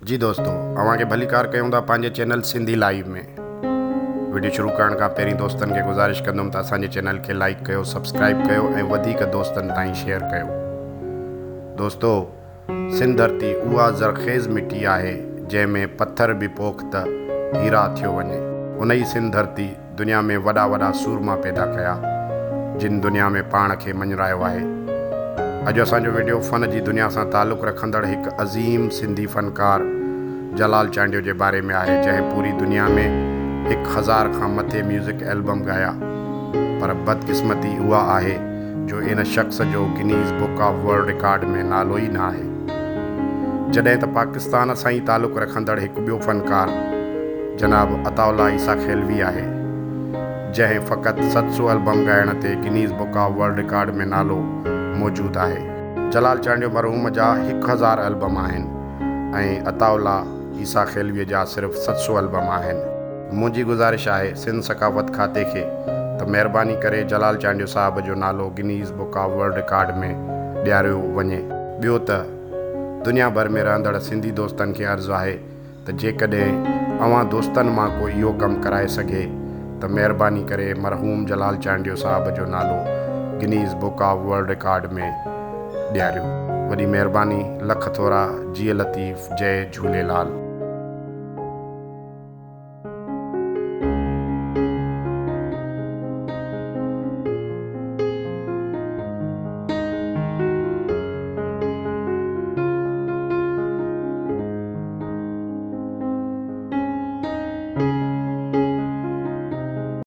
جي دوستو اوهان کي ڀليڪار ڪيون ٿا پنهنجي چينل سنڌي لائيو ۾ وڊيو شروع ڪرڻ کان پهرين دوستن کي گذارش ڪندم ته اسان جي چينل کي لائيڪ ڪيو سبسڪرائيب ڪيو ۽ وڌيڪ دوستن تائين شيئر ڪيو دوستو سنڌ ڌرتي اها زرخيز مٽي آهي جنهن ۾ پٿر به پوک ته هيرا ٿيو وڃي انهي سنڌ ڌرتي دنيا ۾ وڏا وڏا سورما پيدا ڪيا جن دنيا ۾ پاڻ کي مڃرايو آهي. اڄ اسان جو وڊيو فن جي دنيا سان تعلق رکندڙ هڪ عظيم سنڌي فنڪار جلال چانڊيو جي باري ۾ آهي جنهن پوري دنيا ۾ 1000 کان مٿي ميوزڪ البم ڳايا پر بدقسمتي اها آهي جو ان شخص جو Guinness book of world record ۾ نالو ئي نه آهي. جڏهن ته پاڪستان سان ئي تعلق رکندڙ هڪ ٻيو فنڪار جناب عطاء الله عيسيٰ خيلوي آهي، جنهن فقط 700 البم ڳائڻ تي Guinness book of world record ۾ نالو موجود آهي. جلال چانڊيو مرحوم جا 1000 البم آهن ۽ عطاء الله عيسيٰ خيلويء جا صرف 700 البم آهن. منهنجي گذارش آهي سنڌ ثقافت کاتي کي ته مهرباني ڪري جلال چانڊيو صاحب جو نالو Guinness book of world record ۾ ڏياريو وڃي. ٻيو ته دنيا ڀر ۾ رهندڙ سنڌي دوستن کي عرض آهي ته جيڪڏهن اوهان دوستن مان ڪو اهو ڪم ڪرائي سگهي ته مهرباني ڪري مرحوم جلال چانڊيو صاحب جو نالو Guinness book of world record ۾ ڏياريو. وڏي مهرباني لک ٿورا جيئي لطيف جئي جهوليلال.